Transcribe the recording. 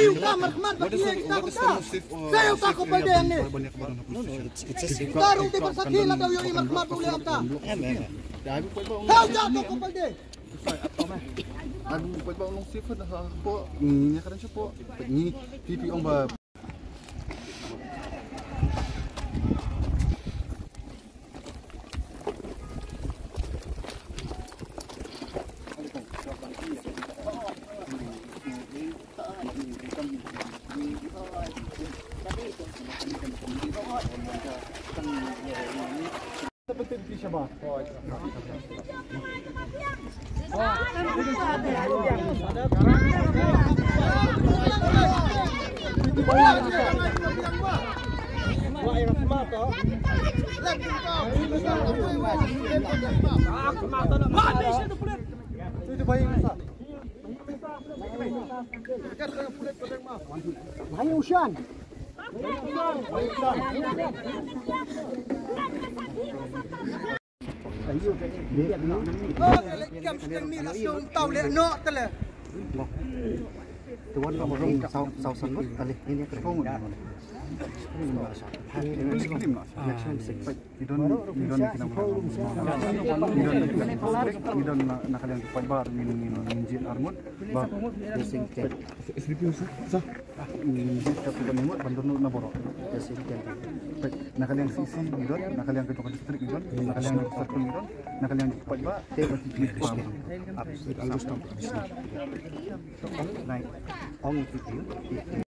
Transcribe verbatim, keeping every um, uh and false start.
Uta markhmat ba ki ïa kita kumta. Sa ïa uta ko Palde hangne. Uta ruh u dei ban sakhi lada u ïohi markhmat ba u leh ata. Ha uta ko Palde. Abu pait ba u long sifat ha ko. Ni ka dang shapoh. Ni pipi ong ba. Ngi don, ngi don, ngi don na, na ka liang ki paidbah, ngi, ngi, ngi jied arngut ba. Ngi jied ka pynban ngi mut ban don na baroh. Na ka liang C C ngi don, na ka liang ka jong ka district ngi don, na ka liang ka circle ngi don, na ka liang ki paidbah. Nai, ong iti.